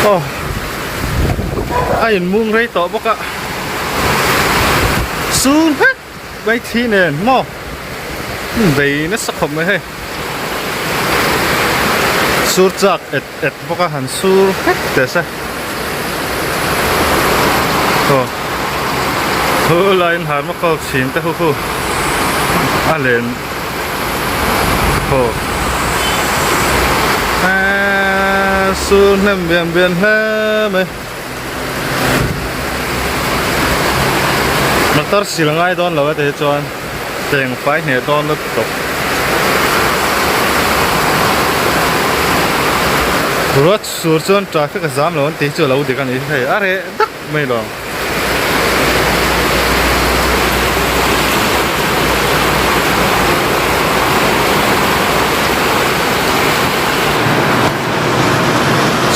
Aw a inmung rei tawh bawk a sur vek mai thi nen maw bei nasa khawp mai hei sur chak et et bawk a han sur vek teh se aw chu laiin harmacol chhin te hu hu a len. Aw eee sur hnem bian bian hle mai motor sil ngai dawn lo e te hi chuan teng fai hneh dawn lutuk tawp ruat sur chuan traffic a zam lo an tih hi chu a lo dik a ni hei a reh dak mai lo ang.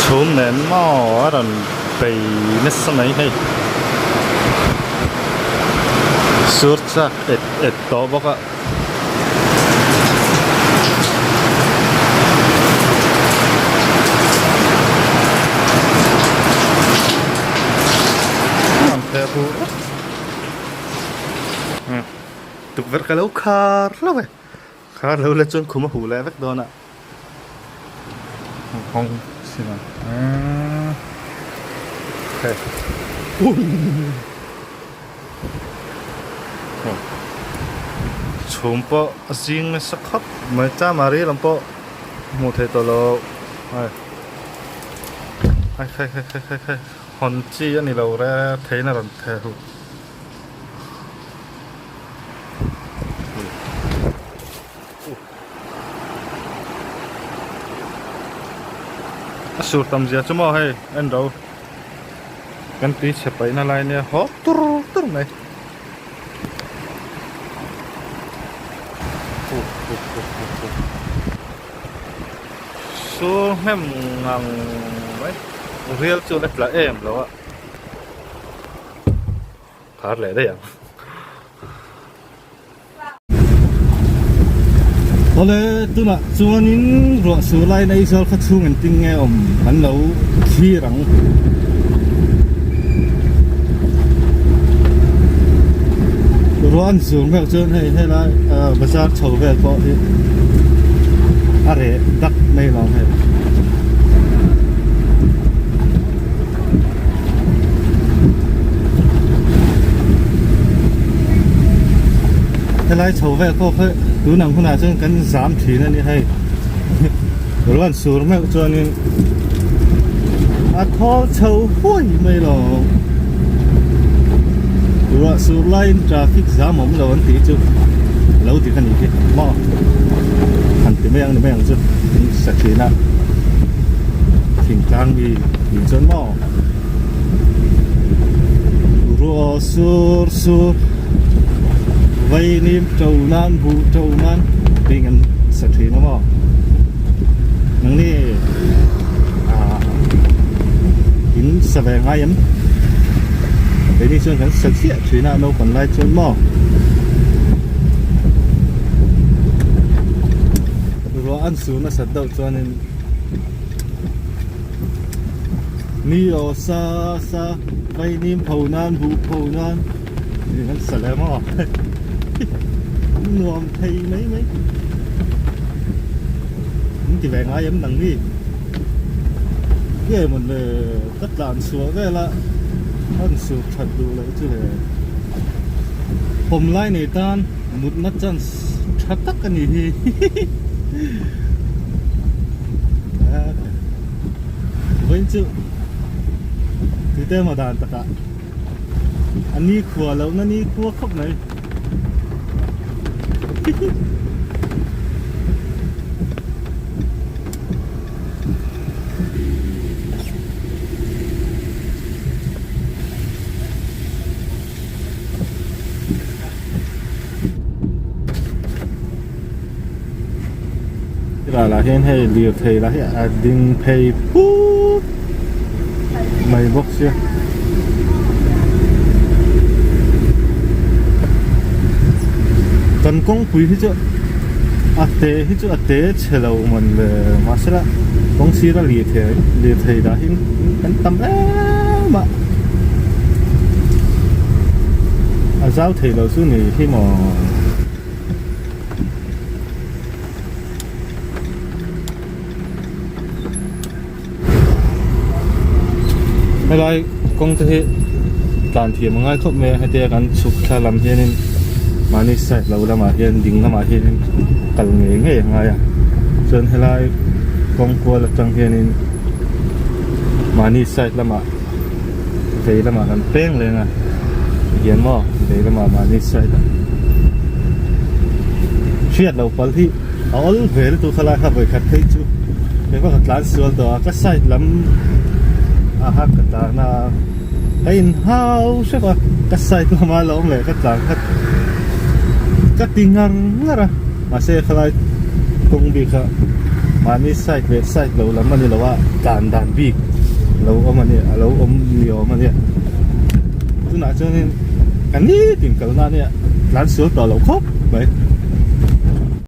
Chhum nen maw a rawn bei nasa mai hei sur chak et et tawh bawk a. Tukverh ka lo khar hlauh e khar lo la chuan khum a huh leh vek dawn a hawng sin ang hei Chhum pawh a zing nasa khawp mai chamari lam pawh hmuh theih tawh lo hei hei hei hei hei hei hawn chi a ni lo re theiin a rawn theh huh. A sur tam zia chu maw hei en ro. Kan tui chhe paihna lai nia haw tur tur mai. Sur hnem ngang mai rial chu la tla em lo a khar leh daih ang. Awle tunah chuanin ruah sur laiin Aizawl khaw chhung engtin nge awm kan lo thlir ang. Ruah an sur meuh chuan hei helai bazar chho vel pawh hi a reh dak mai lo hei. Helai chho vel pawh kha tun ang hunah chuan kan zam thin a ni hei ruan sur meuh chuanin a thawl chho huai mai lo ruah sur laiin traffic zam awm lo an tih chu lo dik a ni hi maw han ti mai ang ni mai ang chu sa thin a thingtlang mi tih chuan maw. Ruah sur sur vainim to nan buh to nan ding an sa thin a maw nangni ah in sa ve ngai em keini chuan kan sa chiah thin a naupang lai chuan maw ruah an sur nasat deuh chuanin. Ni aw sa sa vainim pho nan buh pho nan tih kan sa leh maw nuam thei mai mai an ti ve ngai em nang ni nge mawn le ka tlan chhuah vel a an sur that duh loh chu le pawm lai nei tan mutna chance tha tak a ni hi. Vawiin chu tute emaw dan takah a ni khua lohna ni khua khawp mai. Helai lah hian hei lirthei lah hi a ding phei phut mai bawk sia kan kawngpui hi chu a te hi chu a te chhe lo mawn le mahsela kawng sira lirthei lirthei dah hi. Kan tam em a. A zau thei lo chu ni hi maw. Helai kawng te hi tlan thiam a ngai khawp mai a hetia kan chhuk thla lam hianin mahni side lo lamah hian ding lamah hianin kal ngei ngei a ngai a chuan helai kawng kual atang hianin mahni side lamah vei lamah kan peng leng a tihian maw vei lamah mahni side ah hriat loh palh hi. A awl ve lutuk kha lai kha vawikhat phei chu engemaw ka tlan sual tawh a ka side lam a ha ka tlan a ka in hau hrep a ka side lama la awm leh ka tlan kha ka ti ngar ngar a mahse khalai kawng bik kha mahni side leh side lo lam a ni lo a tlan dan bik lo awm a ni a lo awm ni awm a nia tunah chuanin ka nitin kalna ania tlan sual tawh loh khawp mai.